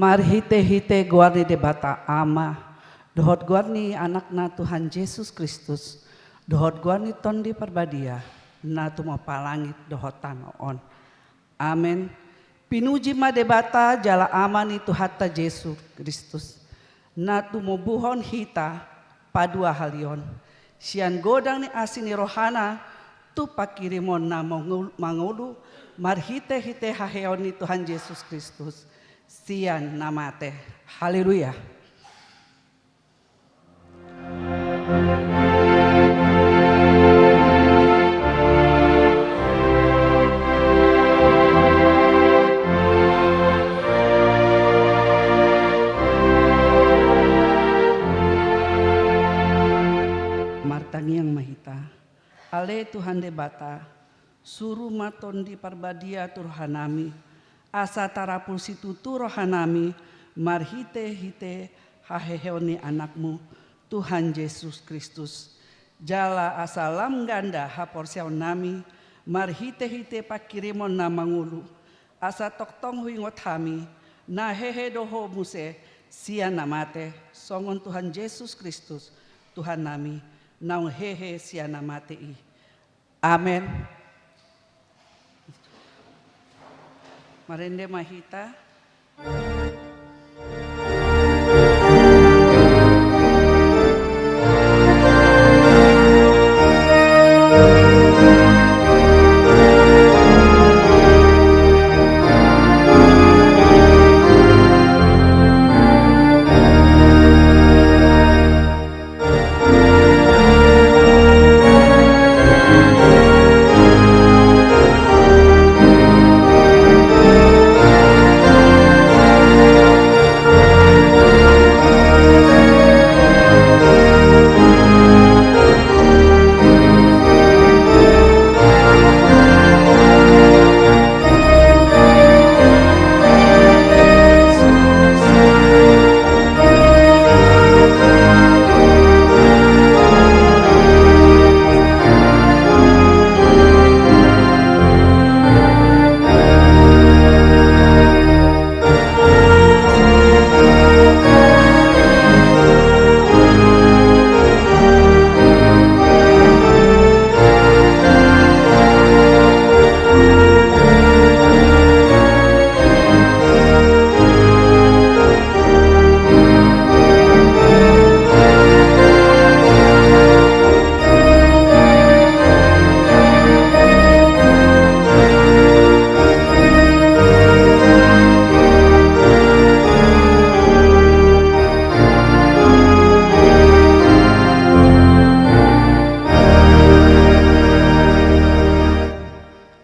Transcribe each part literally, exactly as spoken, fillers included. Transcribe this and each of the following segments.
Marhite-hite goar ni Debata Ama, dohot goar ni Anakna Tuhan Jesus Kristus, dohot goar ni Tondi Parbadia, na tumompa langit dohot tano on. Amen. Pinuji ma Debata jala Ama ni Tuhanta Jesus Kristus, na tumobuhon hita paduahalion sian godang ni asi ni rohana tu pangkirimon na mangul-, mangolu marhite-hite haheheon ni Tuhan Jesus Kristus sian na mate. Haleluya. Martangiang ma hita. Ale Tuhan Debata, suru ma Tondi Parbadia tu rohanami, asa tarapul situtu rohanami marhite-hite haheheon ni Anakmu, Tuhan Jesus Kristus. Jala asa lam ganda haporseaonnami marhite-hite pangkirimon na mangolu, asa tongtong huingot hami na hehe do Ho muse sian na mate, songon Tuhan Jesus Kristus, Tuhannami, naung hehe sian na mate i. Amen. Marende ma hita.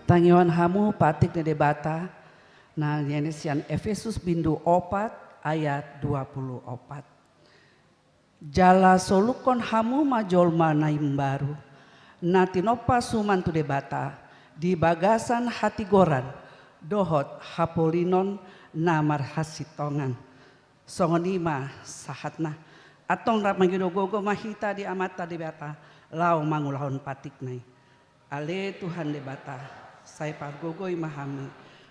Tangihon hamu patik ni Debata, na nian sian Efesus bindu opat ayat dua pulu opat. Jala solukhon hamu ma jolma na imbaru, na tinompa suman tu Debata, di bagasan hatigoran, dohot hapolinon na marhasintongan. Songon i ma sahatna, antong rap mangido gogo ma hita di Amanta Debata, laho mangulahon patikna i. Ale Tuhan Debata, sai pargogoi ma hami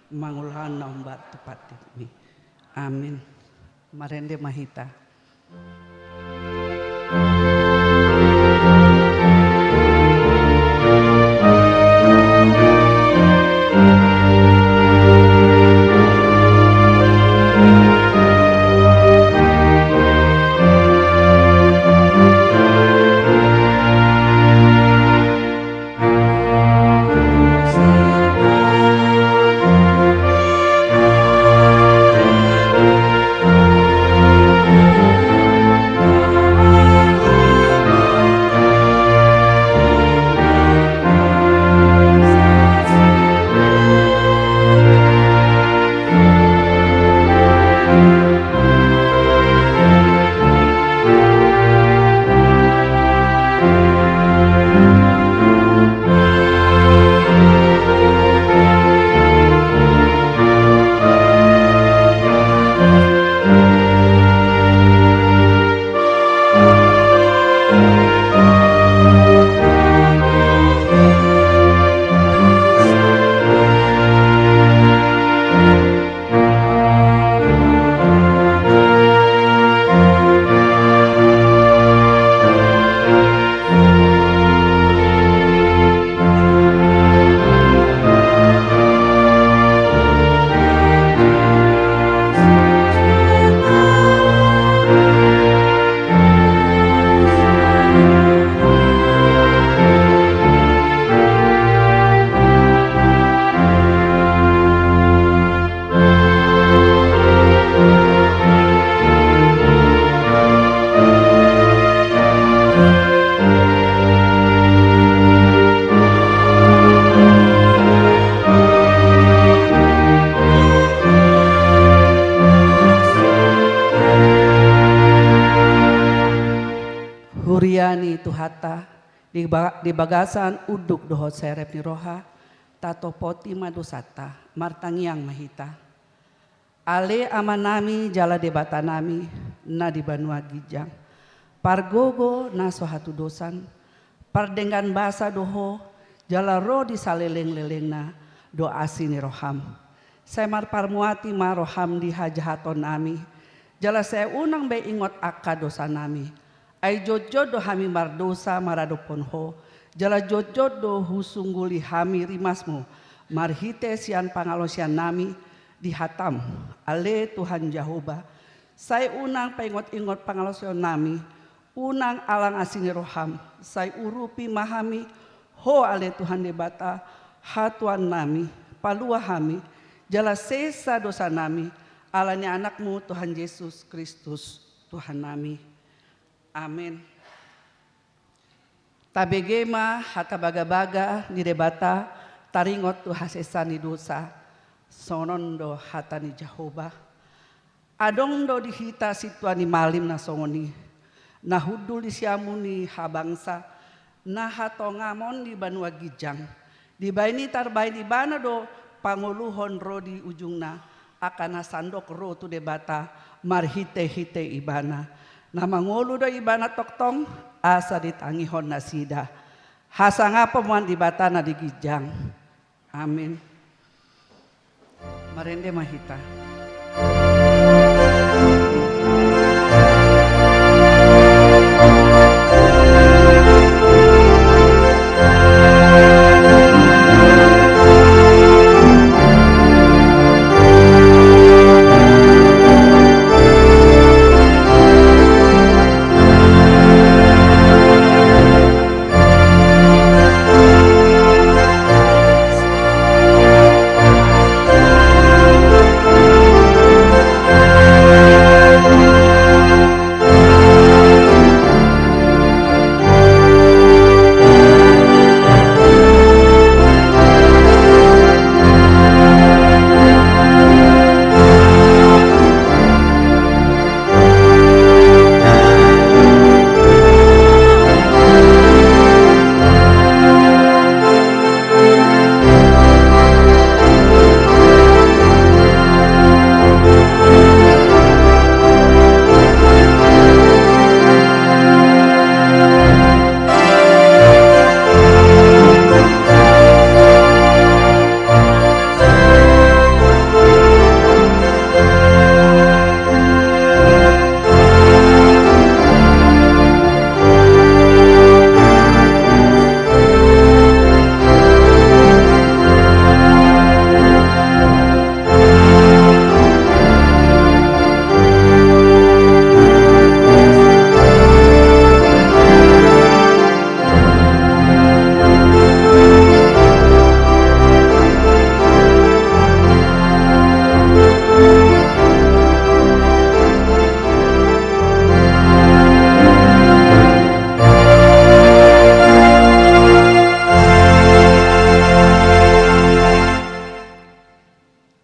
mangulahon na umbahen tu patikmi. Amin. Marende ma hita. Huria ni Tuhanta, di ba-, di bagasan unduk dohot serep ni roha, tatopoti ma dosanta, martangiang ma hita. Ale Amanami jala Debatanami, na di banua ginjang. Pargogo na so hatudosan, pardenggan basa do Ho, jala ro di salelenglelengna do asi ni roham. Sai marparmuati ma roham di hajahatonnami, jala sai unang be ingot angka dosanami. Ai jotjot do hami mardosa maradophon Ho, jala jotjot do husungguli hami rimasmu, marhite sian pangalaosionnami di hatam, ale Tuhan Jahowa. Sai unang paingot-ingot pangalaosionnami, unang alang asi ni roham, sai urupi ma hami, Ho ale Tuhan Debata, hatuannami, palua hami, jala sesa dosanami, ala ni Anakmu Tuhan Jesus Kristus, Tuhannami. Amen. Tabege ma hata bagabaga ni Debata, taringot tu hasesaan ni dosa, songon on do hata ni Jahowa. Adong do di hita sintua ni malim na songon i, na hundul di siamun ni habangsa, na hatongamon di banua ginjang. Dibahen i tarbahen ibana do pangoluhon ro di ujungna, angka na sandok ro tu Debata marhite-hite ibana. Na mangolu do ibana tongtong, asa ditangihon nasida. Hasangapon ma Debata na di ginjang. Amin. Marende ma hita.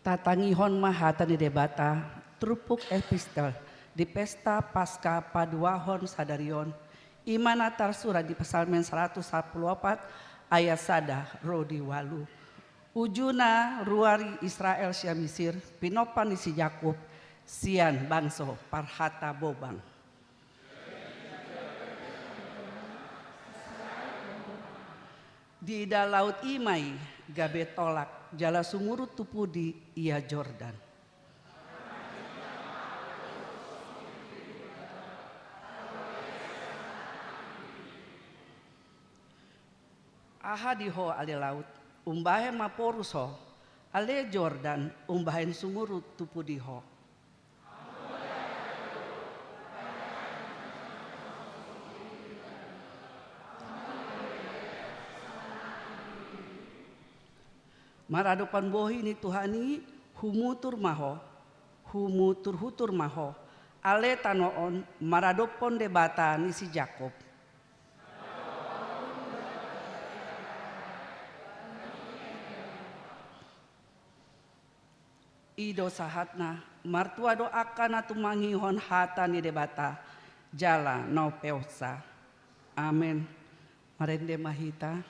Tatangihon ma hata ni Debata, turpuk epistel di pesta Paska paduahon sadari on, i ma na tarsurat di Psalmen saratus sampulu opat ayat sada ro di ualu. Ujuna ruar Israel sian Misir, pinompa ni si Jakub sian bangso parhata bobang. Diida laut i ma i gabe tolak, jala sumurut tu pudi ia Jordan. Aha di ho ale laut, umbahen ma porus ho, ale Jordan, umbahen sumurut tu pudi ho. Maradophon bohi ni Tuhan i humutur ma ho, humuturhutur ma ho, ale tano on, maradophon Debata ni si Jakub. I do sahatna, martua do angka na tumangihon hata ni Debata, jala na umpeopsa. Amen. Marende ma hita.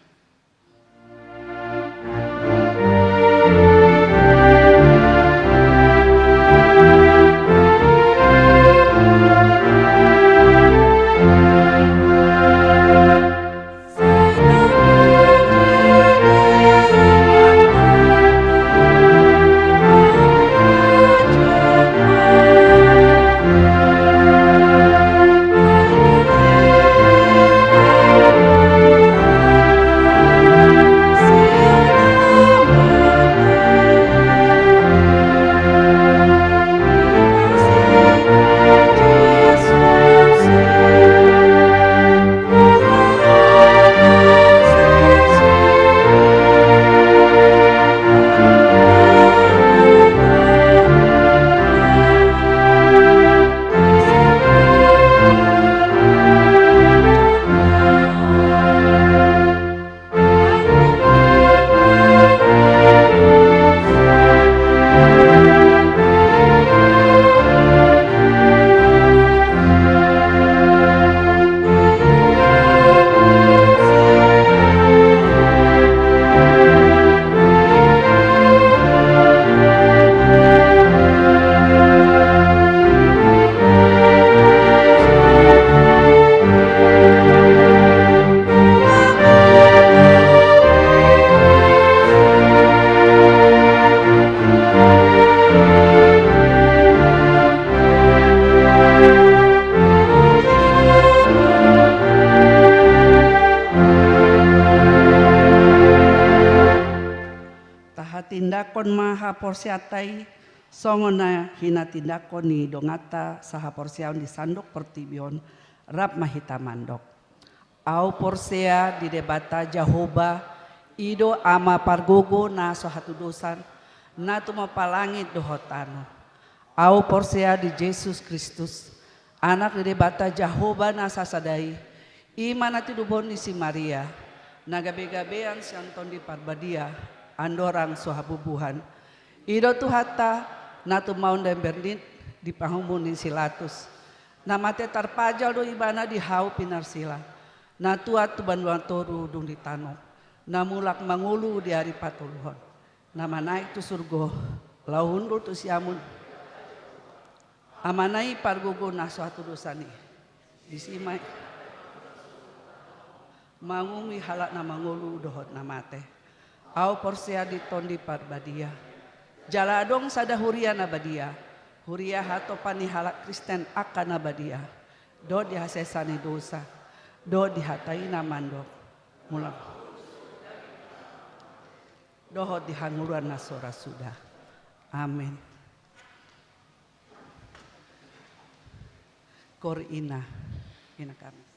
Tahatindangkon ma haporseaonta i songon na hinatindangkon ni donganta sahaporseaon di sandok portibi on. Rap ma hita mandok. Ahu porsea di Debata Jahowa, i do Ama pargogo na so hatudosan, na tumompa langit dohot tano. Ahu porsea di Jesus Kristus, Anak ni Debata Jahowa na sasada i, i ma na tinubuhon ni si Maria, na gabegabean sian Tondi Parbadia, andorang so habubuhan. I do Tuhanta, na tumaon di Bernit di pangumun ni si Latus. Na mate tarpajal do Ibana di hau pinarsila, na tuat tu banua toru dung di tano, na mulak mangolu di ari patoluhon, na manaek tu surgo, laho hundul tu siamun Amana i pargogo na so hatudosan i. Disi ma i mangumui halak na mangolu dohot na mate. Ahu porsea di Tondi Parbadia. Jala adong sada huria na badia, huria hatopan ni halak Kristen angka na badia, dohot di hasesaan ni dosa, dohot di hata i na mandok, mulak, dohot di hangoluan na so ra suda. Amen. Kor ina, ina kami.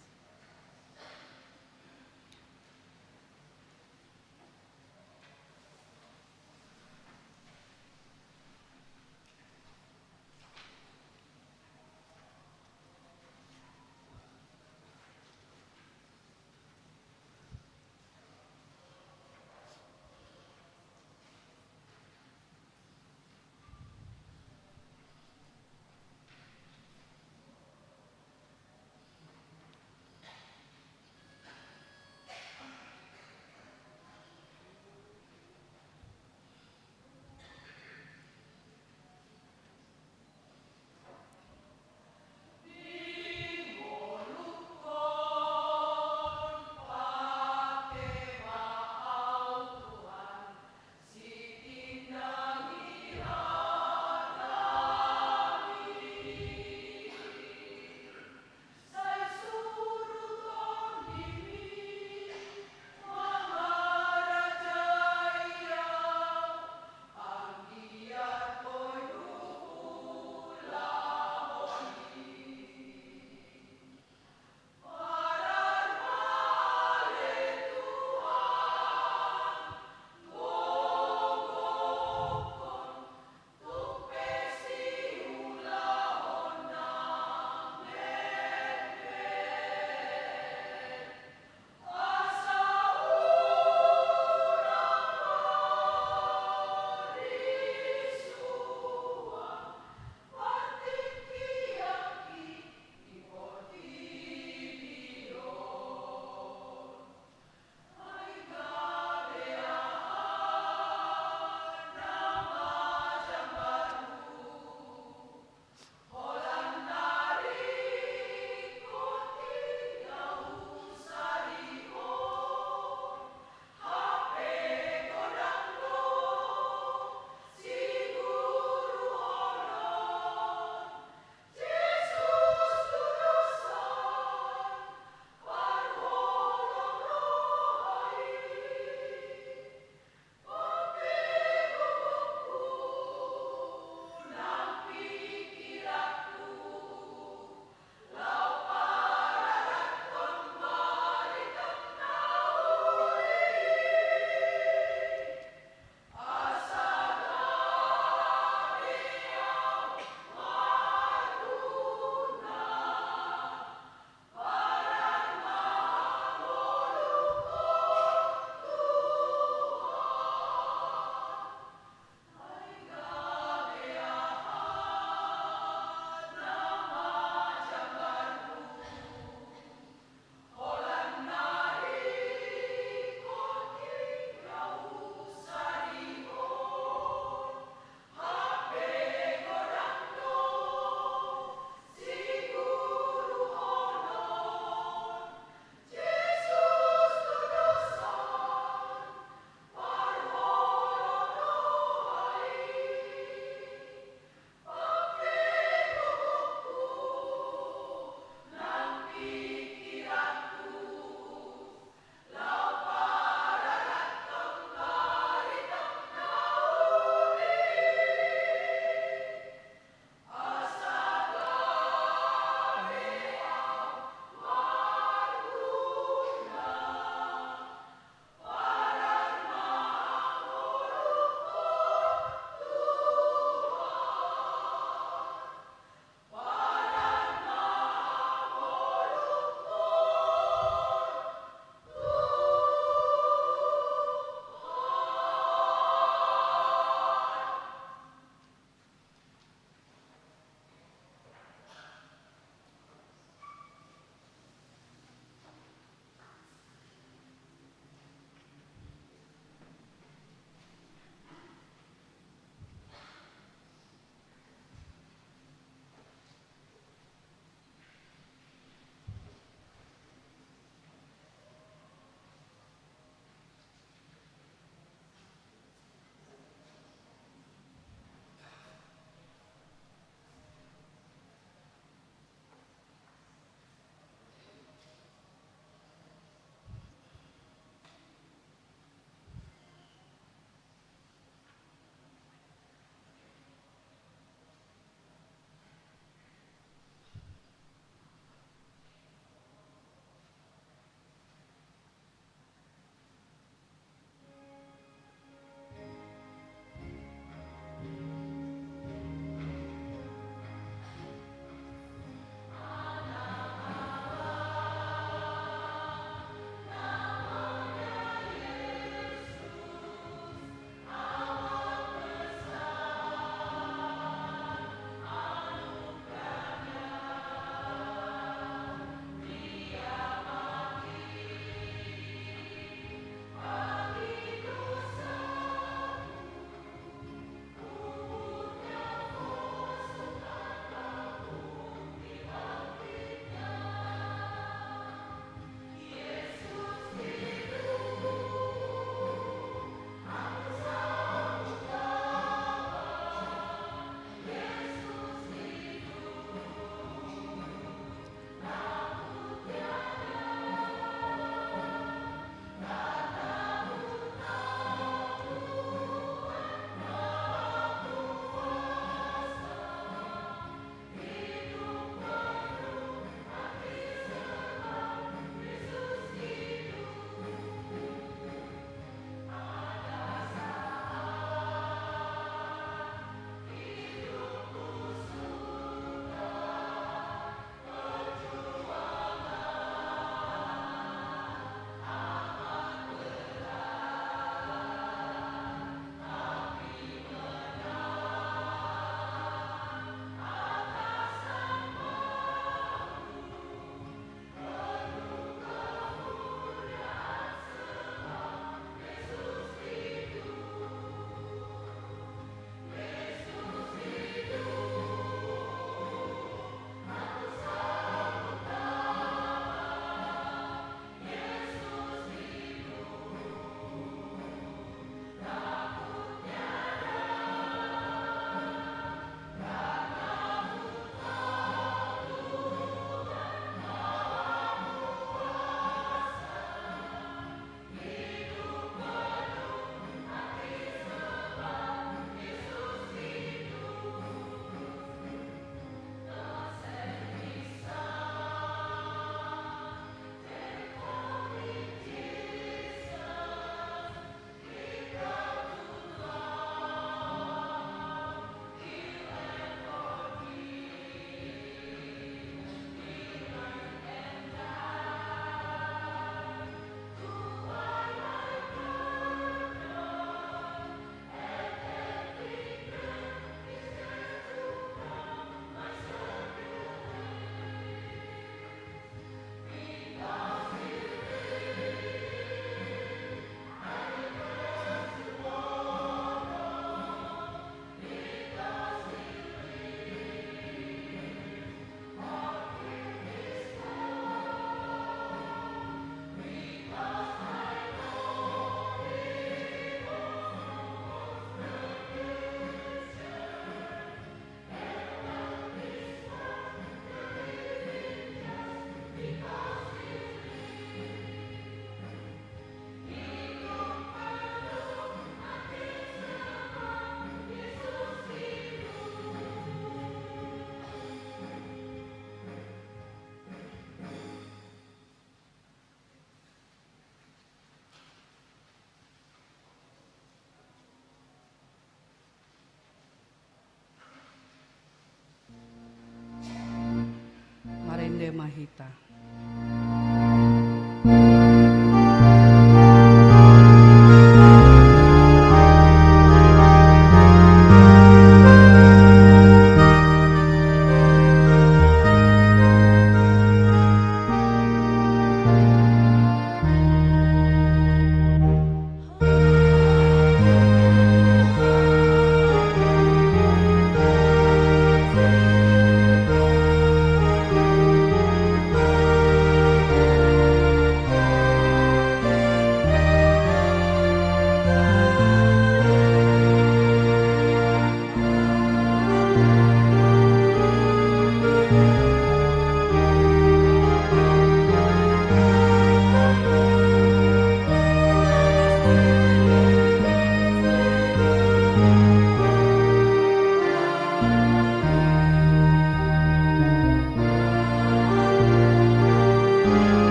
Ema hita.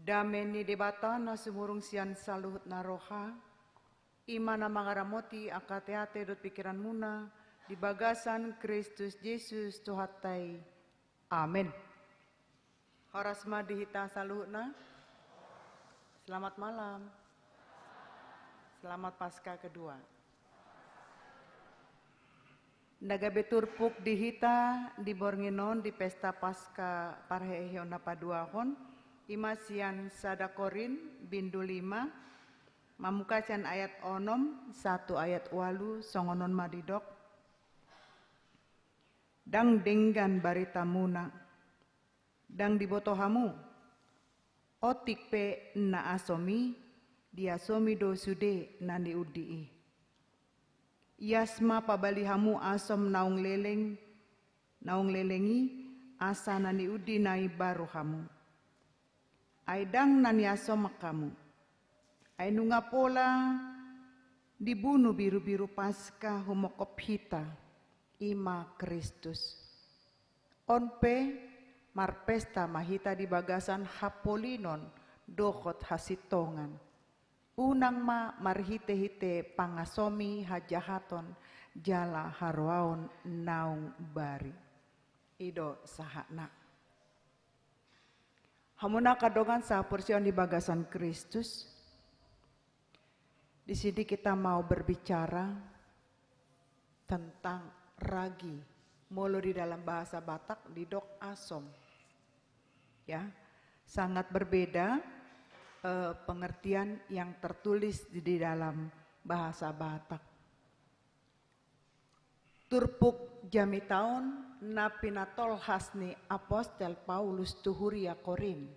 Dame ni Debata na sumurung sian saluhut na roha, i ma na mangaramoti angka ateate dohot pingkiranmuna di bagasan Kristus Jesus Tuhanta i. Amen. Horas ma di hita saluhutna. Selamat malam. Selamat Paskah kedua. Na gabe turpuk di hita di borngin on di pesta Paskah parheheon na paduahon, i ma sian sada Korint bindu lima, mamungka sian ayat onom sahat tu ayat ualu, songon on ma didok. Ndang denggan baritamuna. Ndang diboto hamu. Otik pe na asom i, Diasomi do sude na niundi i. Ias ma pabali hamu asom naung leleng, naung leleng i, asa na niundi na imbaru hamu. Ai ndang na niasoman hamu. Ai nunga pola dibunu Birubiru Paska humongkop hita, i ma Kristus. On pe, marpesta ma hita di bagasan hapolinon dohot hasintongan. Unang ma marhitehite pangasomi hajahaton jala haroaon naung bari. I do sahatna. Hamu angka dongan sahaporseaon di bagasan Kristus, di sini kita mau berbicara tentang ragi. Molo di dalam bahasa Batak didok asom. Ya, sangat berbeda, eh, pengertian yang tertulis di, di dalam bahasa Batak. Turpuk jamita on na pinatolhas ni Apostel Paulus tu huria Korint.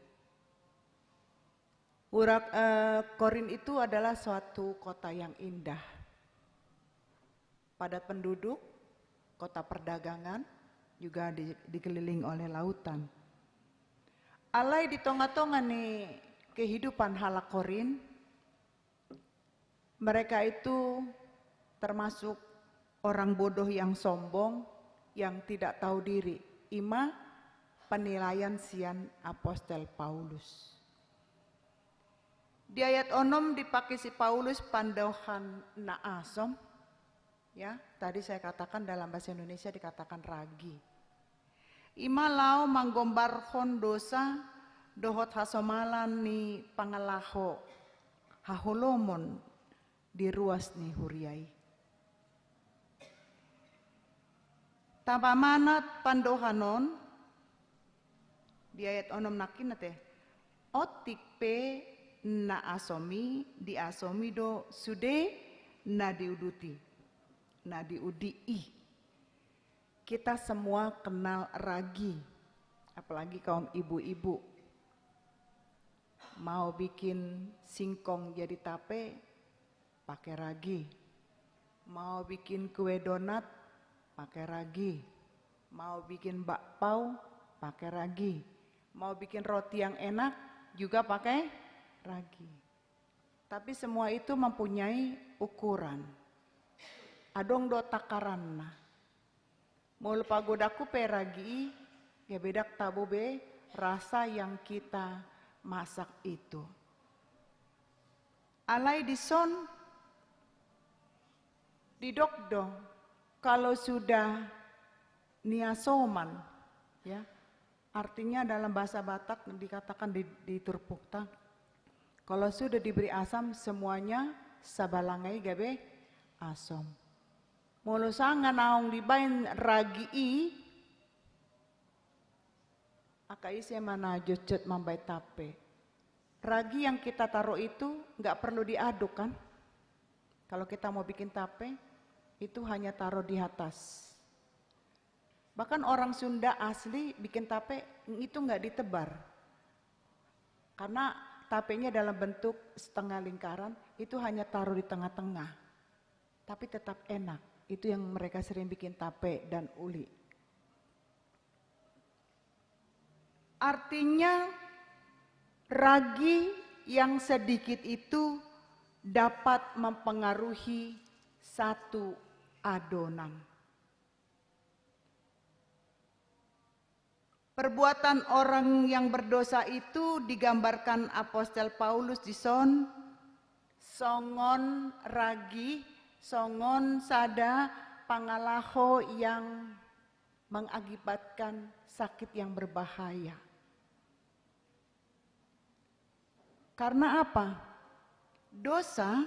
Huria, eh, Korint itu adalah suatu kota yang indah, padat penduduk, kota perdagangan, juga di-, dikelilingi oleh lautan. Alai di tongatonga ni kehidupan halak Korint, mereka itu termasuk orang bodoh yang sombong, yang tidak tahu diri. I ma penilaian sian Apostel Paulus. Di ayat onom dipake si Paulus pandohan na asom. Ya, tadi saya katakan dalam bahasa Indonesia dikatakan ragi. I ma laho manggombarhon dosa dohot hasomalan ni pangalaho haholomon di ruas ni huria i. Tamba manat pandohan on di ayat onom nangkin, ate. Otik pe na asom i diasomi do sude na diuduti, na diundi i. Kita semua kenal ragi, apalagi kaum ibu-ibu. Mau bikin singkong jadi tape, pake ragi. Mau bikin kue donat, pake ragi. Mau bikin bakpao, pake ragi. Mau bikin roti yang enak, juga pake ragi. Tapi semua itu mempunyai ukuran. Adong do takaranna. Molo pagodangku pe ragi i, gabe ndang tabo be rasa yang kita masak itu. Alai dison didok do, kalau sudah niasoman, ya, artinya dalam bahasa Batak dikatakan di, di turpukta, kalau sudah diberi asam, semuanya sabalanga i gabe asom. Molo sanga naung dibaen ragi i, angka ise ma na jotjot mambaen tape. Ragi yang kita taruh itu nggak perlu diaduk, kan? Kalau kita mau bikin tape, itu hanya taruh di atas. Bahkan orang Sunda asli bikin tape itu nggak ditebar. Karena tapenya dalam bentuk setengah lingkaran, itu hanya taruh di tengah-tengah. Tapi tetap enak. Itu yang mereka sering bikin tape dan uli. Artinya, ragi yang sedikit itu dapat mempengaruhi satu adonan. Perbuatan orang yang berdosa itu digambarkan Apostel Paulus dison songon ragi, songon sada pangalaho yang mengakibatkan sakit yang berbahaya. Karena apa? Dosa,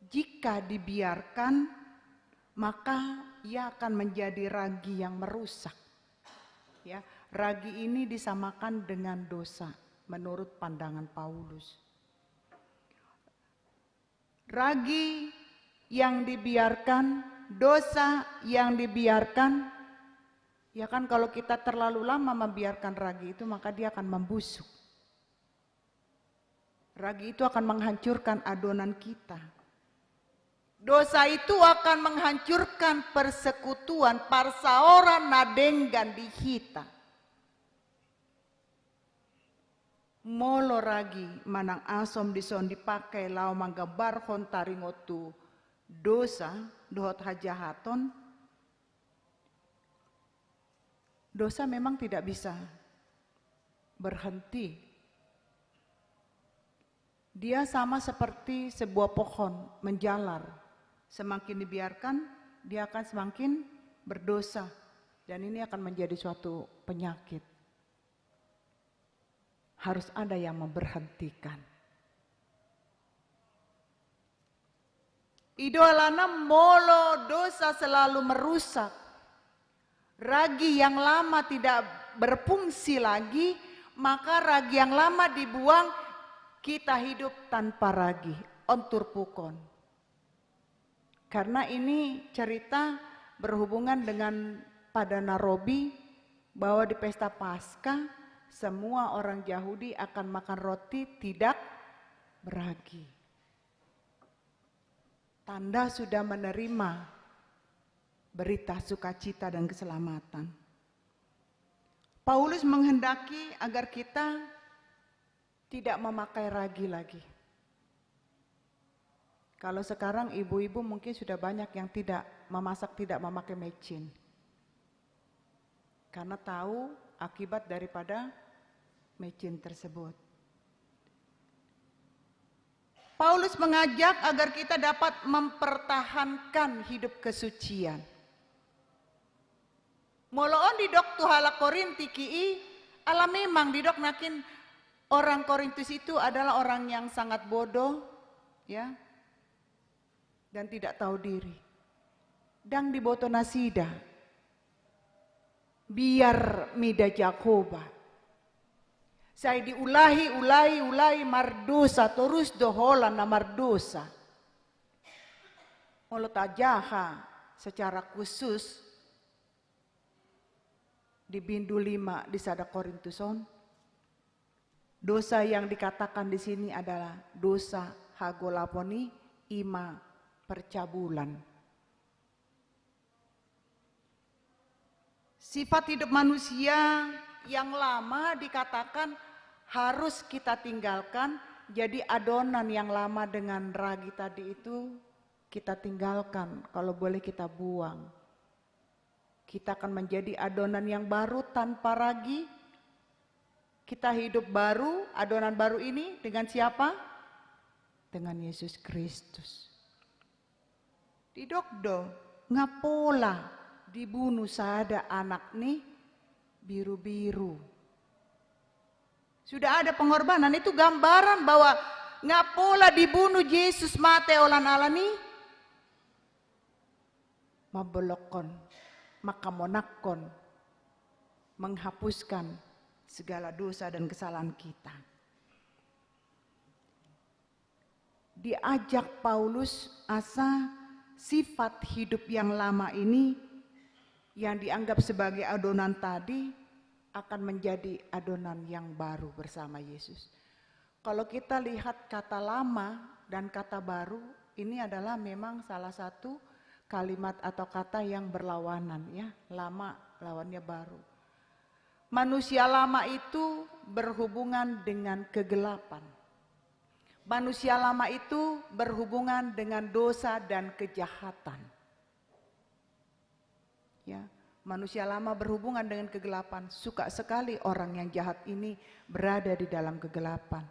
jika dibiarkan, maka ia akan menjadi ragi yang merusak. Ya, ragi ini disamakan dengan dosa menurut pandangan Paulus. Ragi yang dibiarkan, dosa yang dibiarkan, ya kan, kalau kita terlalu lama membiarkan ragi itu, maka dia akan membusuk. Ragi itu akan menghancurkan adonan kita. Dosa itu akan menghancurkan persekutuan, parsaoran na denggan di hita. Molo ragi manang asom dison dipake laho manggambarhon taringot tu dosa dohot hajahaton, dosa memang tidak bisa berhenti. Dia sama seperti sebuah pohon menjalar. Semakin dibiarkan, dia akan semakin berdosa. Dan ini akan menjadi suatu penyakit. Harus ada yang memberhentikan. I do alana molo dosa selalu merusak, ragi yang lama tidak berfungsi lagi, maka ragi yang lama dibuang, kita hidup tanpa ragi. On turpukon. Karena ini cerita berhubungan dengan pada na robi, bahwa di pesta Paskah semua orang Yahudi akan makan roti tidak beragi. Tanda sudah menerima berita sukacita dan keselamatan. Paulus menghendaki agar kita tidak memakai ragi lagi. Kalau sekarang ibu-ibu mungkin sudah banyak yang tidak memasak, tidak memakai mecin. Karena tahu akibat daripada mecin tersebut. Paulus mengajak agar kita dapat mempertahankan hidup kesucian. Molo on didok tu halak Korinti ki i, ala memang didok nangkin orang Korintus itu adalah orang yang sangat bodoh, ya, dan tidak tahu diri. Ndang diboto nasida. Biar mida Jahowa. Sai diulahi, ulahi, ulahi mardosa, torus do holan na mardosa. Molo tajaha secara khusus di bindu lima di sada Korintus on, dosa yang dikatakan di sini adalah dosa hagolapon i, ima percabulan. Sifat hidup manusia yang lama dikatakan harus kita tinggalkan, jadi adonan yang lama dengan ragi tadi itu kita tinggalkan, kalau boleh kita buang. Kita akan menjadi adonan yang baru tanpa ragi. Kita hidup baru, adonan baru ini dengan siapa? Dengan Yesus Kristus. Didok do, nga pola dibunu sada anak ni birubiru. Sudah ada pengorbanan, itu gambaran bahwa nga pola dibunu Jesus mate holan ala ni mambolongkon, mangkamonangkon, menghapuskan segala dosa dan kesalahan kita. Diajak Paulus asa sifat hidup yang lama ini, yang dianggap sebagai adonan tadi, akan menjadi adonan yang baru bersama Yesus. Kalau kita lihat kata lama dan kata baru, ini adalah memang salah satu kalimat atau kata yang berlawanan, ya. Lama lawannya baru. Manusia lama itu berhubungan dengan kegelapan. Manusia lama itu berhubungan dengan dosa dan kejahatan. Ya, manusia lama berhubungan dengan kegelapan. Suka sekali orang yang jahat ini berada di dalam kegelapan.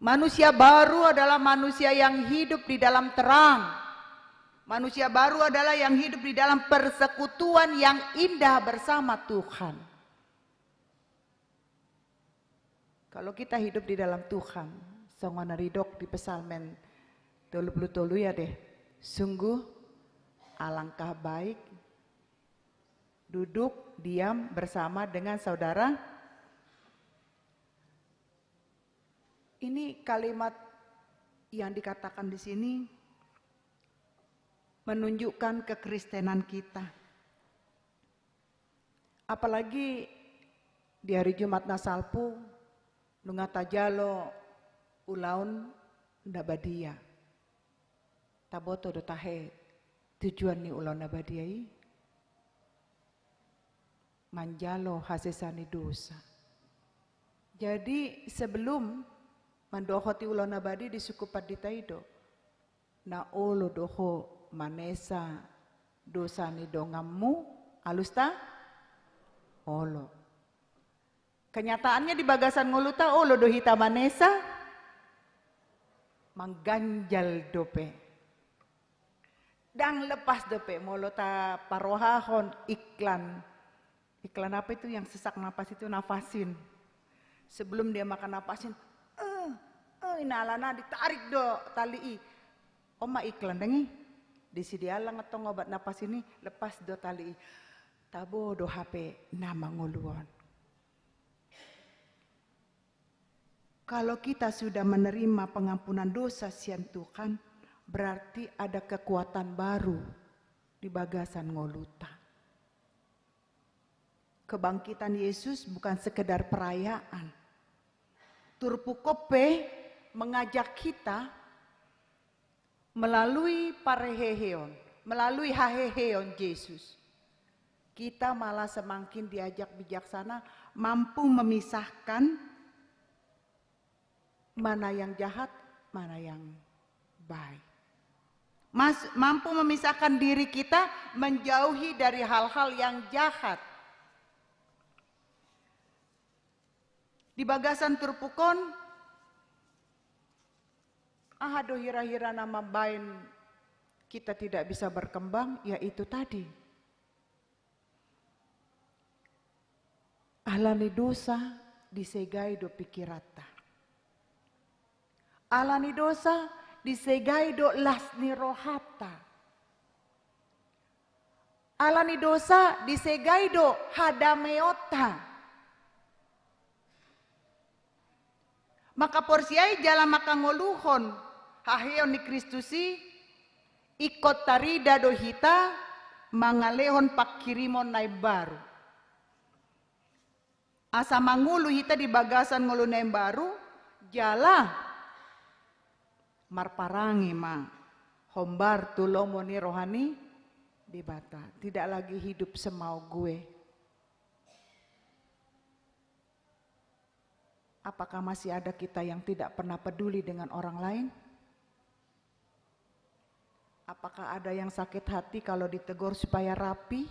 Manusia baru adalah manusia yang hidup di dalam terang. Manusia baru adalah yang hidup di dalam persekutuan yang indah bersama Tuhan. Kalau kita hidup di dalam Tuhan, songon na didok di Psalmen tolu pulu tolu ya deh, sungguh alangkah baik duduk diam bersama dengan saudara. Ini kalimat yang dikatakan di sini menunjukkan kekristenan kita. Apalagi di hari Jumat na salpu, nunga tajalo Ulaon na badia. Taboto do tahe tujuan ni ulaon na badia i? Manjalo hasesaan ni dosa. Jadi sebelum mandohoti ulaon na badia, disungkun pandita i do, na olo do ho manesa dosa ni donganmu, alusta? Olo. Kenyataannya di bagasan ngolunta olo do hita manesa, mangganjal dope. Ndang lepas dope, molo taparrohahon iklan. Iklan apa itu yang sesak napas itu, Napasin. Sebelum dia makan Napasin, eh, eh, ina alana ditarik do tali i. On ma iklan, ndang i? Disi diallang antong obat Napasin i, lepas do tali i. Tabo do hape na mangolu on. Kalau kita sudah menerima pengampunan dosa sian Tuhan, berarti ada kekuatan baru di bagasan ngolunta. Kebangkitan Yesus bukan sekedar perayaan. Turpuk on pe mengajak kita melalui parheheon, melalui haheheon Jesus, kita malah semakin diajak bijaksana, mampu memisahkan mana yang jahat, mana yang baik. Mas, mampu memisahkan diri kita menjauhi dari hal-hal yang jahat. Di bagasan turpuk on, aha do hira-hira na mambaen kita tidak bisa berkembang? Ya itu tadi. Alani dosa disegai do pikiranta. Alani dosa disegai do las ni rohanta. Alani dosa disegai do hadameonta. Mangkaporseai jala mangkangoluhon haheheon ni Kristus i, ingkon tarida do hita mangalehon panghirimon na imbaru. Asa mangolu hita di bagasan ngolu na imbaru, jala marparange ma hombar tu lomo ni roha ni Debata. Tidak lagi hidup semau gue. Apakah masih ada kita yang tidak pernah peduli dengan orang lain? Apakah ada yang sakit hati kalau ditegur supaya rapi?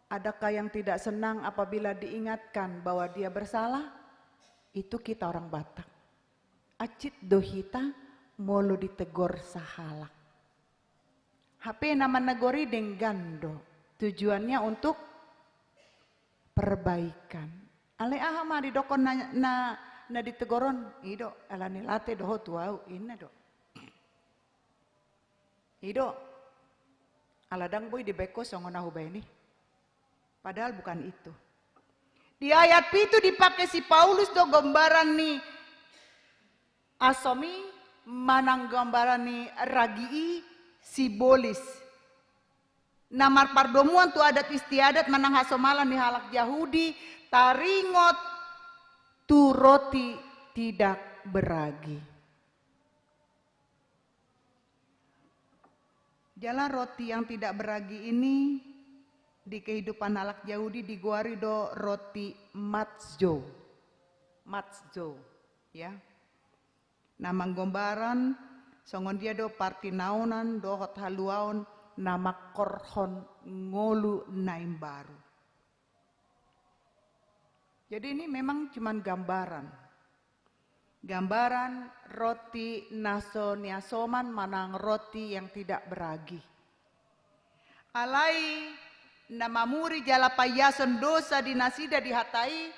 Adakah yang tidak senang apabila diingatkan bahwa dia bersalah? Itu kita orang Batak. Acit do hita molo ditegur sahalak. Hape na manegor i denggan do. Tujuannya untuk perbaikan. Alai aha ma didokkon na, na, na ditegur on? I do, alani late do ho tu au, inna do. I do, ala ndang boi dibaen ho songon na hubaen i. Padahal bukan itu. Di ayat pitu dipake si Paulus do gambaran ni asom i manang gambaran ni ragi i, simbolis. Na marpardomuan tu adat istiadat manang hasomalan ni halak Jahudi, taringot tu roti tidak beragi. Jala roti yang tidak beragi ini di kehidupan halak Jahudi digoari do roti matzot. Matzot, ya. Na manggombaran songon dia do partinaonan dohot haluaon na mangkorhon ngolu na imbaru. Jadi ini memang cuman gambaran. Gambaran roti na so niasoman manang roti yang tidak beragi. Alai na mamuri jala paiason dosa di nasida di hata i,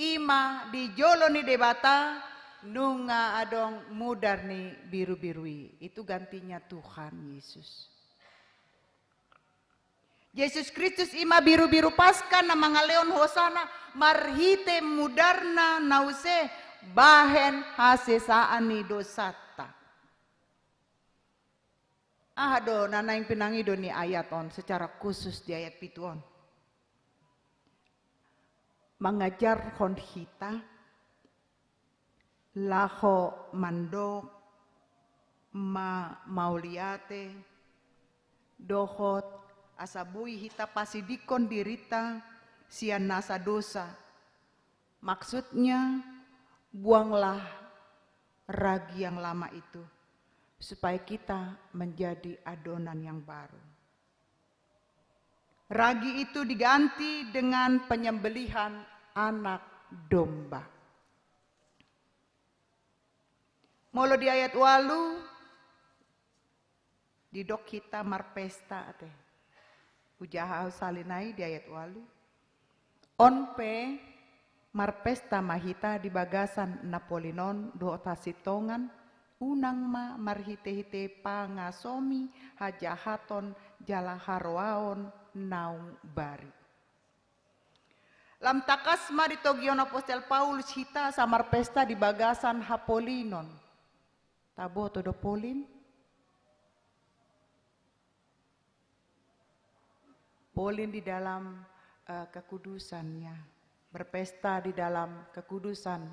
i ma di jolo ni Debata nunga adong mudar ni birubiru i. Itu gantinya Tuhan Yesus. Jesus Kristus i ma birubiru Paskah na mangalehon hosana marhite mudarna na use bahen hasesaan ni dosanta. Aha do na naeng pinangido ni ayat on secara khusus di ayat pitu on? Mangajarhon hita Laho mandok ma mauliate, dohot asa boi hita pasidingkon dirinta sian nasa dosa. Maksudnya, buanglah ragi yang lama itu, supaya kita menjadi adonan yang baru. Ragi itu diganti dengan penyembelihan anak domba. Molo di ayat ualu, didok hita marpesta ate. Hujaha au sahali nai di ayat ualu. On pe marpesta ma hita di bagasan na polin on dohot hasintongan, unang ma marhite-hite pangasomi, hajahaton jala haroaon naung bari. Lam tangkas ma ditogihon apostel Paulus hita asa marpesta di bagasan hapolinon. Taboto do polin? Polin di dalam, eh, kekudusan, ya. Berpesta di dalam kekudusan,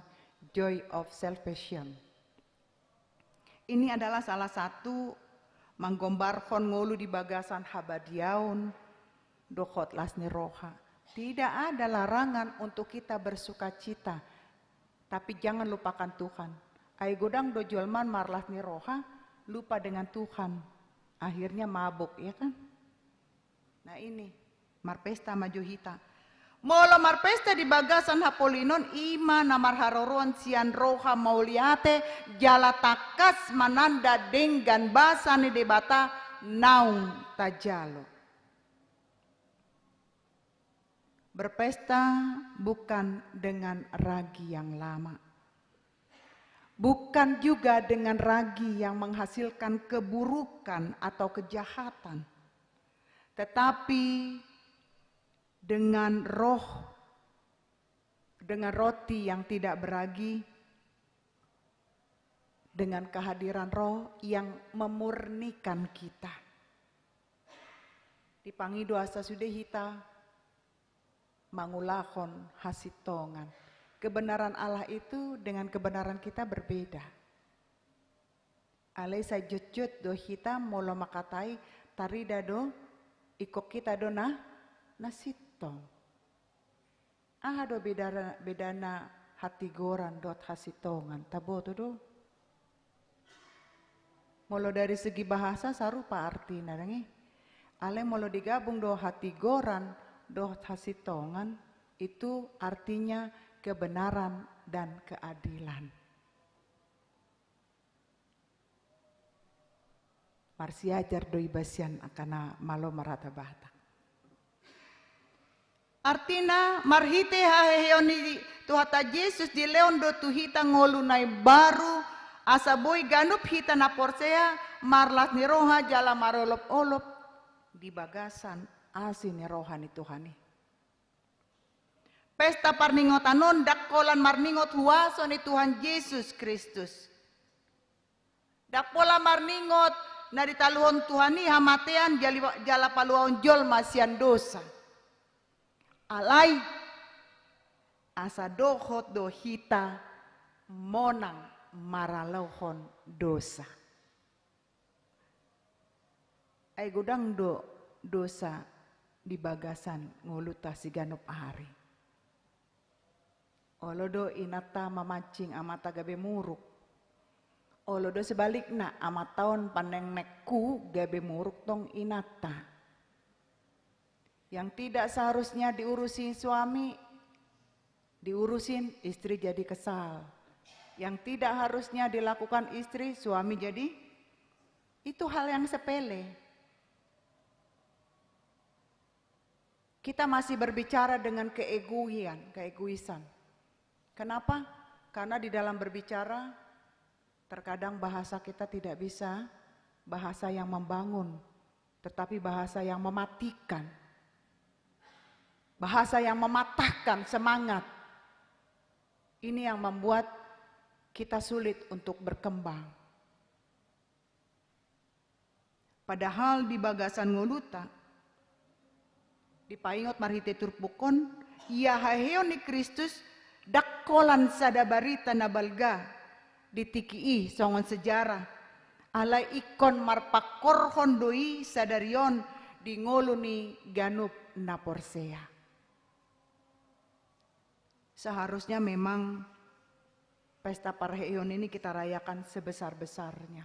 joy of salvation. Ini adalah salah satu manggombarhon ngolu di bagasan habadiaon dohot las ni roha. Tidak ada larangan untuk kita bersukacita, tapi jangan lupakan Tuhan. Ai godang do jolma marlas ni roha, lupa dengan Tuhan. Akhirnya mabuk, ya kan? Nah ini, marpesta ma jo hita. Molo marpesta di bagasan hapolinon, i ma na marharoroan sian roha mauliate, jala tangkas mananda denggan basa ni Debata naung tajalo. Berpesta bukan dengan ragi yang lama. Bukan juga dengan ragi yang menghasilkan keburukan atau kejahatan. Tetapi dengan roh, dengan roti yang tidak beragi, dengan kehadiran roh yang memurnikan kita. Dipangido asa sude hita mangulahon hasintongan. Kebenaran Allah itu dengan kebenaran kita berbeda. Alai sai jotjot do hita molo mangkatai tarida do, ingkon hita do na, na sintong. Aha do bedana, bedana hatigoran dohot hasintongan? Taboto do? Molo dari segi bahasa sarupa artina, dang i? Alai molo digabung do hatigoran dohot hasintongan, itu artinya kebenaran dan keadilan. Marsiajar do iba sian angka na malo marhata Batak. Artina, marhite haheheon ni Tuhanta Jesus dilehon do tu hita ngolu na imbaru, asa boi ganup hita na porsea marlas ni roha jala marolopolop di bagasan asi ni roha ni Tuhan i. Pesta parningotan on ndang holan marningot huaso ni Tuhan Jesus Kristus. Ndang pola marningot na ditaluhon Tuhan i hamatean jali-, jala paluaon jolma sian dosa. Alai, asa dohot do hita monang maralohon dosa. Ai godang do dosa di bagasan ngolunta siganup ari. Olo do inanta mamancing amanta gabe muruk. Olo do sebalikna, amanta on panengnenghu gabe muruk tong inanta. Yang tidak seharusnya diurusi suami, diurusin, istri jadi kesal. Yang tidak harusnya dilakukan istri, suami jadi, itu hal yang sepele. Kita masih berbicara dengan keegoian, keegoisan. Kenapa? Karena di dalam berbicara, terkadang bahasa kita tidak bisa bahasa yang membangun, tetapi bahasa yang mematikan. Bahasa yang mematahkan semangat. Ini yang membuat kita sulit untuk berkembang. Padahal di bagasan ngolunta, dipaingot marhite turpuk on, ia haheheon ni Kristus ndang holan sada barita na balga, di tingki i songon sejarah, alai ingkon marpangkorhon do i sadari on di ngolu ni ganup na porsea. Seharusnya memang pesta parheheon ini kita rayakan sebesar-besarnya.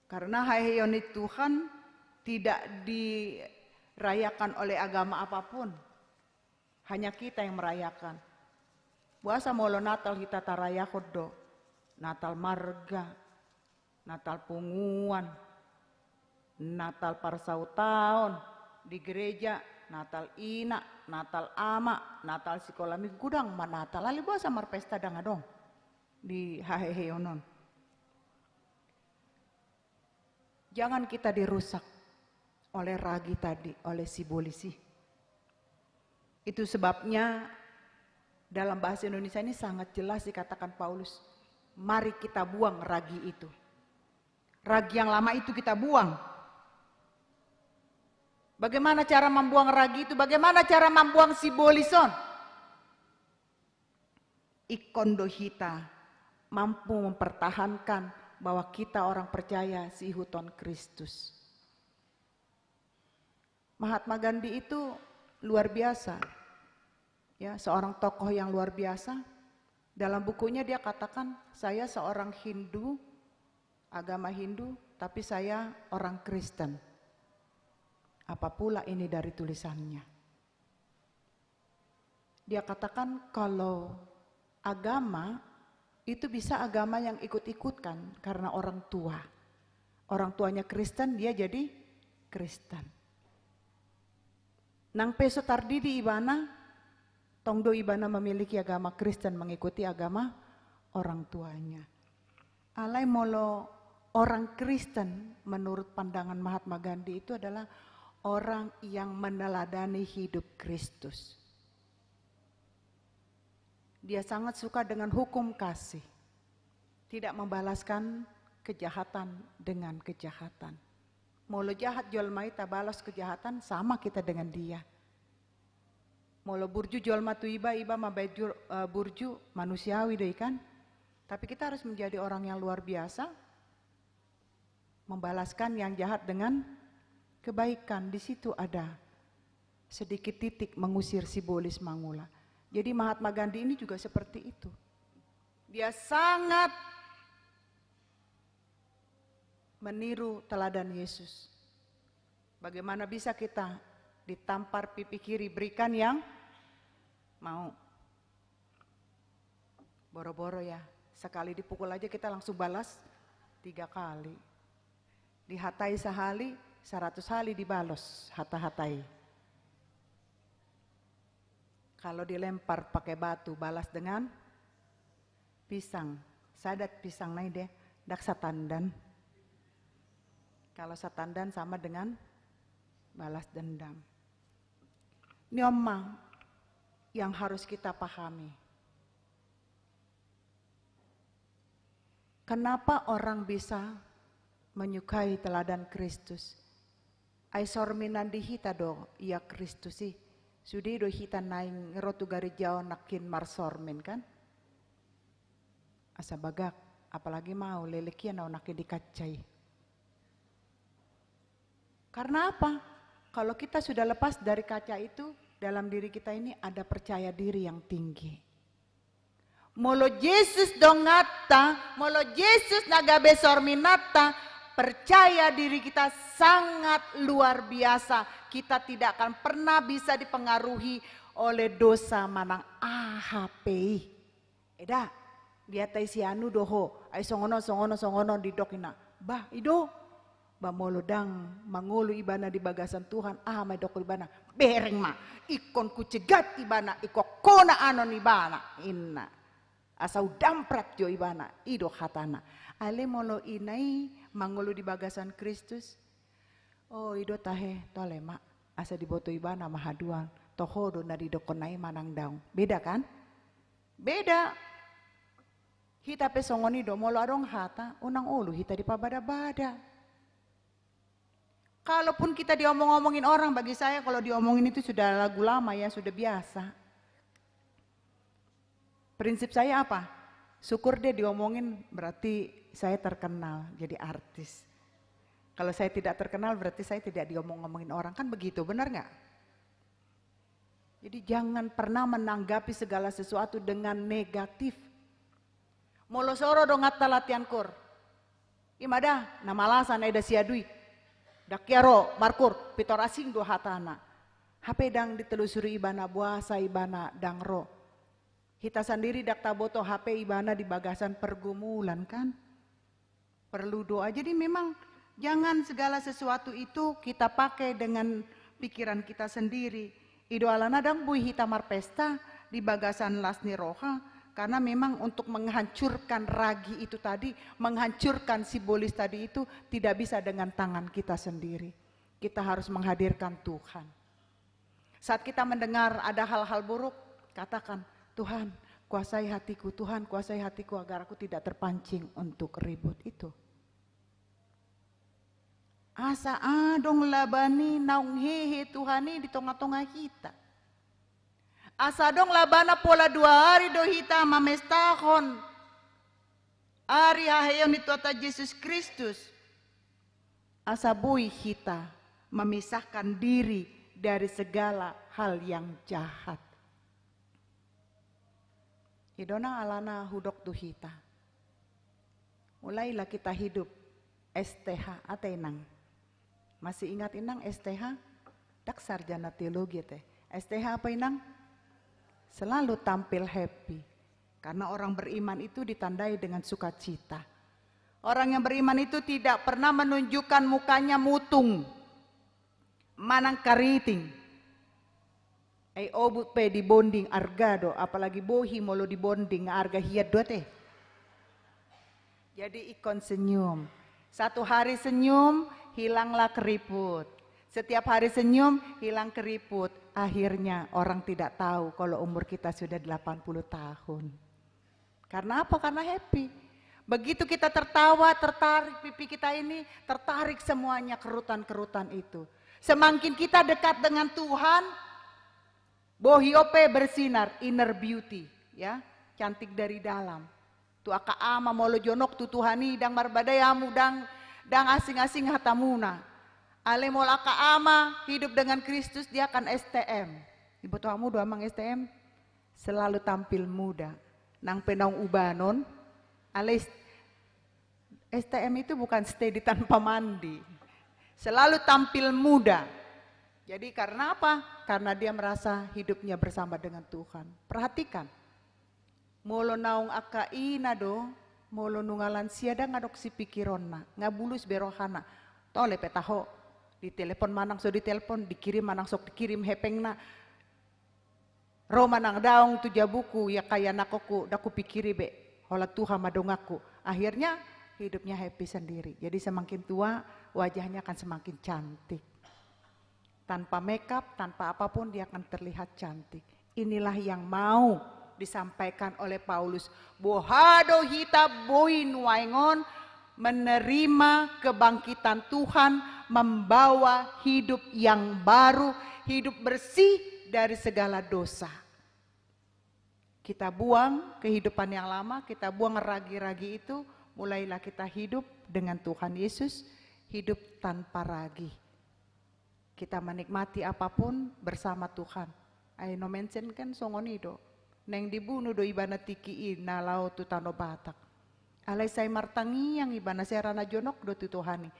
Karena haheheon ni Tuhan tidak dirayakan oleh agama apapun. Hanya kita yang merayakan. Boasa molo Natal hita tarayakon do? Natal marga, Natal punguan, Natal parsautaon di gereja, Natal ina, Natal ama, Natal sikola minggu, godang ma Natal. Alai boasa marpesta ndang adong di haheheon on? Jangan kita dirusak oleh ragi tadi, oleh sibolis i. Itu sebabnya dalam bahasa Indonesia ini sangat jelas dikatakan Paulus, mari kita buang ragi itu. Ragi yang lama itu kita buang. Bagaimana cara membuang ragi itu? Bagaimana cara membuang sibolis on? Ingkon do hita mampu mempertahankan bahwa kita orang percaya siihuthon Kristus. Mahatma Gandhi itu luar biasa. Ya, seorang tokoh yang luar biasa. Dalam bukunya dia katakan, "Saya seorang Hindu, agama Hindu, tapi saya orang Kristen." Apa pula ini dari tulisannya? Dia katakan kalau agama itu bisa agama yang ikut-ikutkan karena orang tua. Orang tuanya Kristen, dia jadi Kristen. Nang pe so tardidi ibana, tong do ibana memiliki agama Kristen, mengikuti agama orang tuanya. Alai molo orang Kristen, menurut pandangan Mahatma Gandhi, itu adalah orang yang meneladani hidup Kristus. Dia sangat suka dengan hukum kasih. Tidak membalaskan kejahatan dengan kejahatan. Molo jahat jolma i, tabalas kejahatan, sama kita dengan dia. Molo burju jolma tu iba, iba mambaen jur-, eh, burju, manusiawi do i kan? Tapi kita harus menjadi orang yang luar biasa, membalaskan yang jahat dengan kebaikan. Di situ ada sedikit titik mengusir sibolis mangula. Jadi Mahatma Gandhi ini juga seperti itu. Dia sangat meniru teladan Yesus. Bagaimana bisa kita ditampar pipi kiri, berikan yang mau. Boro-boro ya, sekali dipukul aja kita langsung balas tiga kali. Dihatai sehali, seratus kali dibalas hata-hata i. Kalau dilempar pakai batu, balas dengan pisang. Sadat pisang nai deh, dak satandan. Kalau satandan sama dengan balas dendam. Ini, Oma, yang harus kita pahami. Kenapa orang bisa menyukai teladan Kristus? Ai sorminan di hita do ia Kristus i. Sude do hita naeng ro tu gareja on nangkin marsormin, kan? Asa bagak, apalagi ma au lelek ia na au nangkin di kaca i. Karena apa? Kalau kita sudah lepas dari kaca itu, dalam diri kita ini ada percaya diri yang tinggi. Molo Jesus donganta, molo Jesus na gabe sorminanta, percaya diri kita sangat luar biasa. Kita tidak akan pernah bisa dipengaruhi oleh dosa manang aha pe i. Eda, dihatai si anu do ho, ai songon on, songon on, songon on didok inna. Bah, i do. Ba molo ndang mangolu ibana di bagasan Tuhan, aha ma didok ibana? Bereng ma, ingkon kucegat ibana, ingkon hona anon ibana, inna. Asa udamprat jo ibana, i do hatana. Alai molo ina i mangolu di bagasan Kristus, o, i do tahe, tole ma, asa diboto ibana ma haduan, toho do na didokkonna i manang daong. Beda, kan? Beda. Hita pe songon i do, molo adong hata, unang olo hita dipabada-bada. Kalaupun kita diomong-omongin orang, bagi saya kalau diomongin itu sudah lagu lama ya, sudah biasa. Prinsip saya apa? Syukur dia diomongin, berarti saya terkenal jadi artis. Kalau saya tidak terkenal, berarti saya tidak diomong-omongin orang. Kan begitu, benar nggak? Jadi jangan pernah menanggapi segala sesuatu dengan negatif. Molo so ro donganta latihan koor, ima da na malasan eda siadui. Ndang hea ro markoor, pintor asing do hatana. Hape ndang ditelusuri ibana boasa ibana ndang ro. Hita sandiri ndang taboto hape ibana di bagasan pergumulan, kan? Perlu doa. Jadi memang jangan segala sesuatu itu kita pakai dengan pikiran kita sendiri. I do alana ndang boi hita marpesta di bagasan las ni roha, karena memang untuk menghancurkan ragi itu tadi, menghancurkan simbolis tadi itu tidak bisa dengan tangan kita sendiri. Kita harus menghadirkan Tuhan. Saat kita mendengar ada hal-hal buruk, katakan, "Tuhan, kuasai hatiku, Tuhan, kuasai hatiku agar aku tidak terpancing untuk ribut itu." Asa adong laba ni naung hehe Tuhan i di tonga-tonga hita. Asa adong labana pola dua ari do hita mamestahon ari haheheon ni Tuhanta Jesus Kristus. Asa boi hita memisahkan diri dari segala hal yang jahat. I do na alana hudok tu hita. Mulailah kita hidup S T H, ate inang. Masih ingat inang S T H? Ndang sarjana teologi ate. S T H apa inang? Selalu tampil happy. Karena orang beriman itu ditandai dengan sukacita. Orang yang beriman itu tidak pernah menunjukkan mukanya mutung manang kariting. Ai obut pe dibonding arga do, apalagi bohi molo dibonding, arga hian do ate. Jadi ingkon senyum. Satu hari senyum, hilanglah keriput. Setiap hari senyum, hilang keriput. Akhirnya orang tidak tahu kalau umur kita sudah delapan puluh tahun. Karena apa? Karena happy. Begitu kita tertawa, tertarik pipi kita ini, tertarik semuanya kerutan-kerutan itu. Semakin kita dekat dengan Tuhan, bohi on pe bersinar, inner beauty, ya, cantik dari dalam. Tu angka ama molo jonok tu Tuhan i, ndang marbadai hamu, ndang, ndang asing-asing hatamuna. Alai molo angka ama hidup dengan Kristus, dia akan S T M. Diboto hamu do amang S T M? Selalu tampil muda. Nang pe naung ubanon, alai S T M itu bukan steady tanpa mandi. Selalu tampil muda. Jadi karena apa? Karena dia merasa hidupnya bersama dengan Tuhan. Perhatikan. Molo naung angka ina do, molo nunga lansia ndang adong sipikironna, nga bulus be rohana. Tole pe taho, ditelepon manang so ditelepon, dikirim manang so dikirim hepengna. Ro manang daong tu jabuku, ia kaya anakku, ndang kupikiri be, holan Tuhan ma donganku. Akhirnya hidupnya happy sendiri. Jadi semakin tua, wajahnya akan semakin cantik. Tanpa makeup, tanpa apapun dia akan terlihat cantik. Inilah yang mau disampaikan oleh Paulus. Boha do hita boi nuaeng on menerima kebangkitan Tuhan, membawa hidup yang baru, hidup bersih dari segala dosa. Kita buang kehidupan yang lama, kita buang ragi-ragi itu, mulailah kita hidup dengan Tuhan Yesus, hidup tanpa ragi. Kita menikmati apapun bersama Tuhan. Ai no mention kan songon i do. Naeng dibunu do ibana tingki i na laho tu tano Batak. Alai sai martangiang ibana, sai ra na jonok do tu Tuhan i.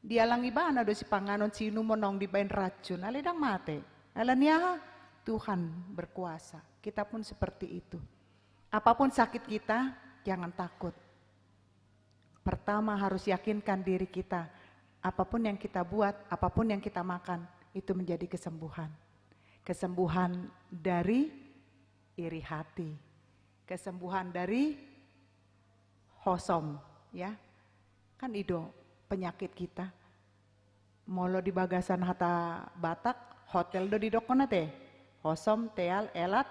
Dialang ibana do sipanganon siinumon naung dibaen racun, alai ndang mate. Alani aha? Tuhan berkuasa. Kita pun seperti itu. Apapun sakit kita, jangan takut. Pertama harus yakinkan diri kita, apapun yang kita buat, apapun yang kita makan, itu menjadi kesembuhan. Kesembuhan dari iri hati. Kesembuhan dari hosom, ya. Kan i do penyakit kita. Molo di bagasan hata Batak, hotel do didokkon ate. Hosom, teal, elat,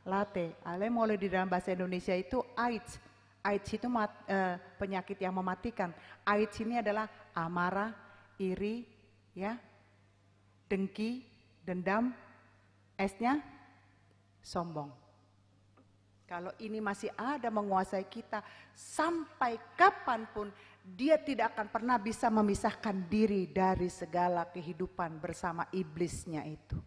late. Alai molo di dalam bahasa Indonesia itu AIDS. AIDS itu mat-, eh, penyakit yang mematikan. AIDS ini adalah amarah, iri, ya, dengki, dendam, S-nya sombong. Kalau ini masih ada menguasai kita, sampai kapanpun dia tidak akan pernah bisa memisahkan diri dari segala kehidupan bersama iblisnya itu.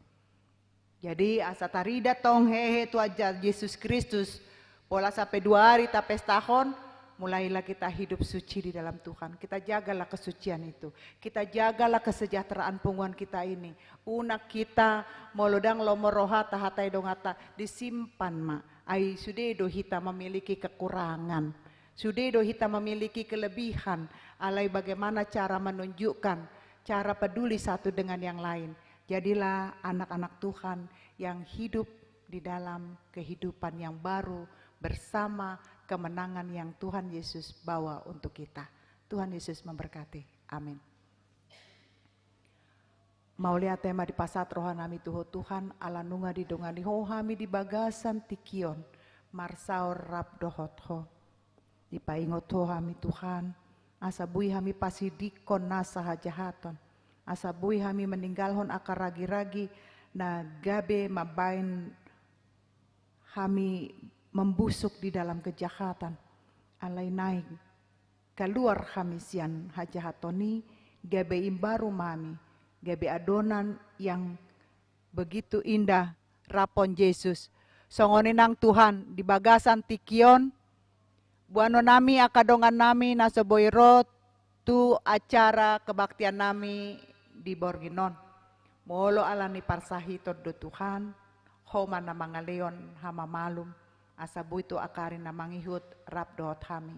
Jadi asa tarida tong hehe Tuhan Ja-, Yesus Kristus, pola sampai dua hari tapestahon, mulailah kita hidup suci di dalam Tuhan. Kita jagalah kesucian itu. Kita jagalah kesejahteraan punguan kita ini. Unang hita molo ndang lomo rohanta, hatai donganta, disimpan ma. Ai sude do hita memiliki kekurangan. Sude do hita memiliki kelebihan. Alai bagaimana cara menunjukkan, cara peduli satu dengan yang lain. Jadilah anak-anak Tuhan yang hidup di dalam kehidupan yang baru bersama kemenangan yang Tuhan Yesus bawa untuk kita. Tuhan Yesus memberkati. Amin. Mauliate ma dipasahat roha nami tu Ho Tuhan, ala nunga didongani Ho hami di bagasan tingki on, marsaor rap dohot Ho. Dipaingot Ho hami Tuhan, asa boi hami pasidingkon nasa hajahaton, asa boi hami maninggalhon angka ragi-ragi na gabe mambaen hami membusuk di dalam kejahatan. Alai naeng kaluar hami sian hajahaton i, gabe imbaru ma hami, gabe adonan yang begitu indah rap dohot Jesus. Songon i nang Tuhan, di bagasan tingki on, boanon nami angka dongan nami na so boi ro tu acara kebaktian nami di borngin on. Molo ala ni parsahiton do Tuhan, Ho ma na mangalehon hamamalum, asa boi tu angka ari na mangihut rap dohot hami.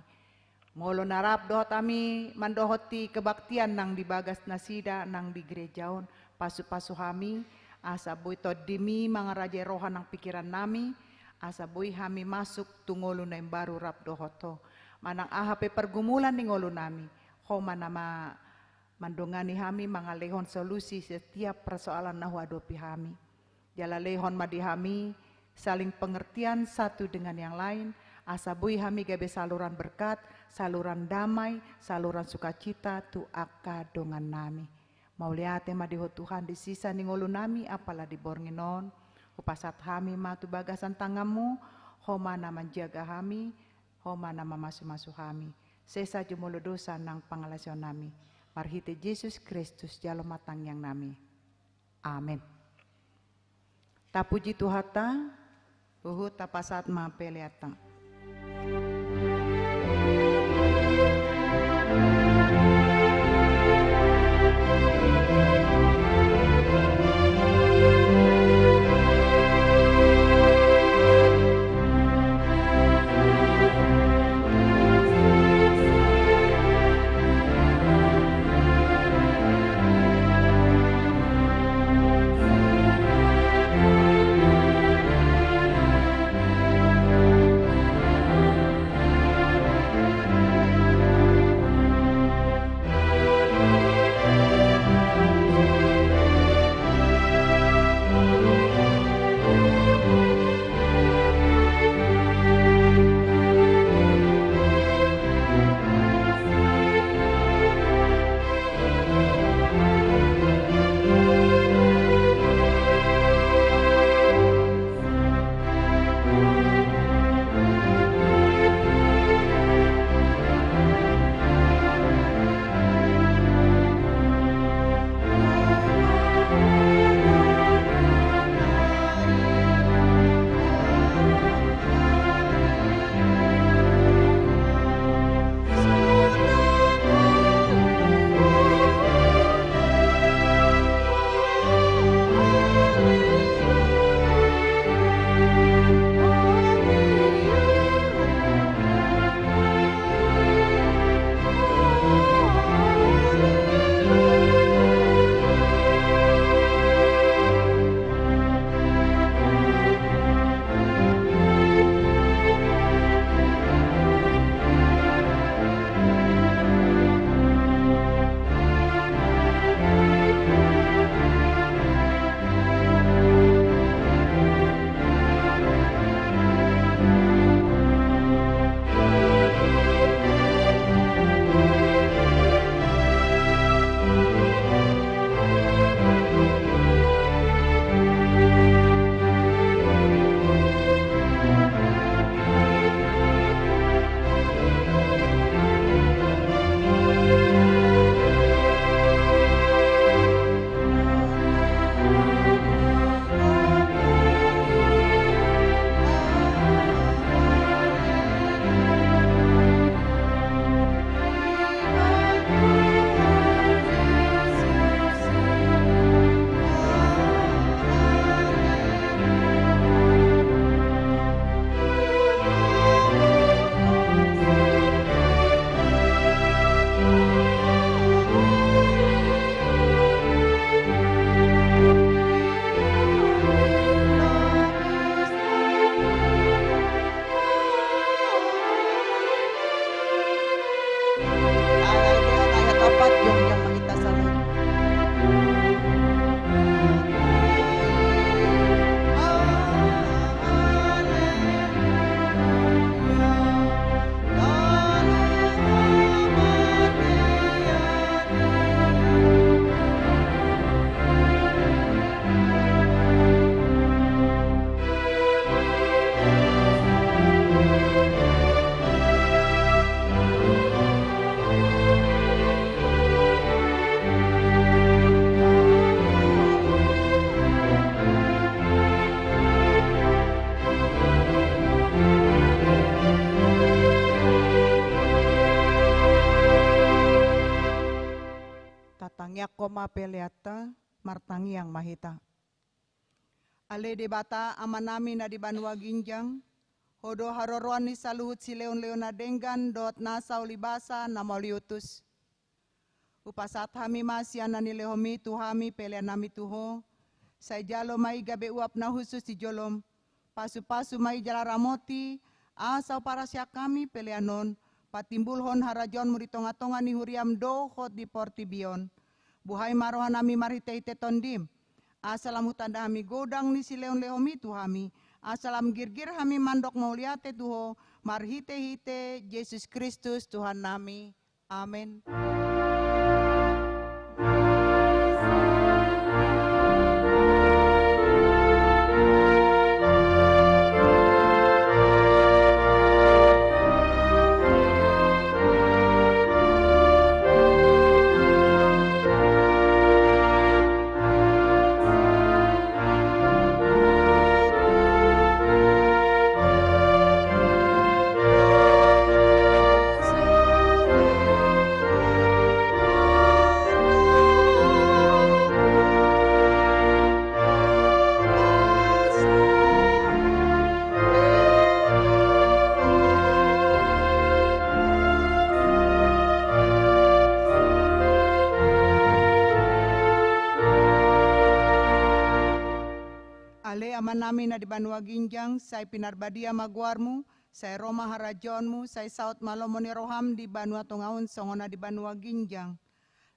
Molo na rap dohot hami mandohoti kebaktian nang di bagas nasida nang di gereja on, pasu-pasu hami, asa boi Tondim i mangarajai roha nang pingkiran nami, asa boi hami masuk tu ngolu na imbaru rap dohot Ho. Manang aha pe pergumulan ni ngolu nami, Ho ma na ma-, mandongani hami mangalehon solusi setiap persoalan na huadopi hami. Jala lehon ma di hami saling pengertian satu dengan yang lain, asa boi hami gabe saluran berkat, saluran damai, saluran sukacita tu angka dongan nami. Mauliate ma di Ho Tuhan di sisa ni ngolu nami, apala di borngin on. Hupasahat hami ma tu bagasan tanganMu, Ho ma na manjaga hami, Ho ma na mamasu-masu hami. Sesa jumolo dosa nang pangalaosion nami. Marhite Jesus Kristus jalo ma tangiang nami. Amen. Tapuji Tuhanta, huhut tapasahat ma peleanta. Tangiangkon ma peleanta, martangiang ma hita. Ale Debata Amanami na di banua ginjang, Ho do haroroan ni saluhut silehonlehon na denggan dohot nasa ulibasa na mauliutus. Hupasahat hami ma sian na nilehonMi tu hami peleannami tu Ho, sai jalo ma i gabe uap na hushus di joloM, pasupasu ma i jala ramoti, asa huparasiak hami pelean on patimbulhon harajaonMu di tongatonga ni huriaM dohot di portibi on. Buhai ma rohanami marhitehite TondiM, asa lam hutanda hami godang ni silehonlehonMi tu hami, asa lam girgir hami mandok mauliate tu Ho marhitehite Jesus Kristus Tuhannami. Amen. Ale Amanami na di banua ginjang, sai pinarbadia ma goarMu, sai ro ma harajaonMu, sai saut ma lomo ni rohaM di banua tonga on songon na di banua ginjang.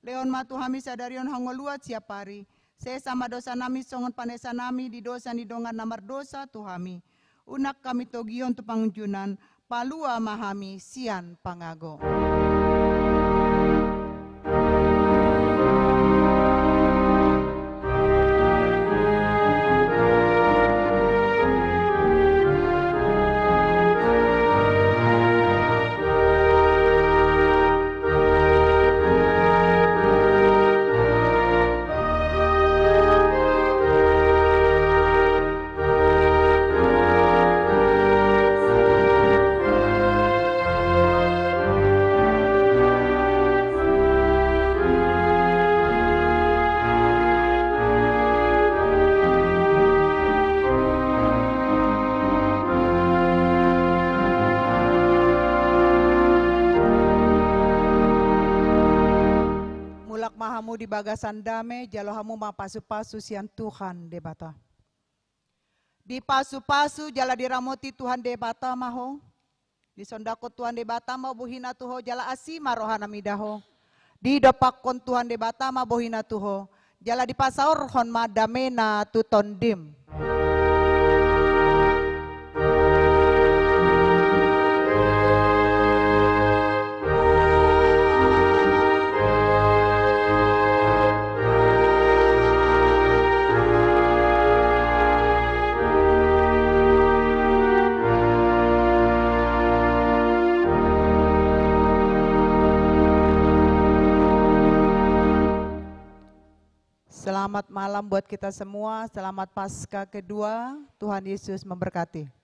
Lehon ma tu hami sadari on hangoluan siapari. Sesa ma dosanami songon panesanami di dosa ni dongan na mardosa tu hami. Unang hami togihon tu pangunjunan, palua ma hami sian pangago. Mulak ma hamu di bagasan dame, jalo hamu ma pasupasu sian Tuhan Debata. Dipasupasu jala diramoti Tuhan Debata ma ho. Disondangkon Tuhan Debata ma bohiNa tu ho jala asi ma rohaNa mida ho. Didompakkon Tuhan Debata ma bohiNa tu ho, jala dipasaorhon ma dameNa tu tondim. Selamat malam buat kita semua. Selamat Paskah kedua. Tuhan Yesus memberkati.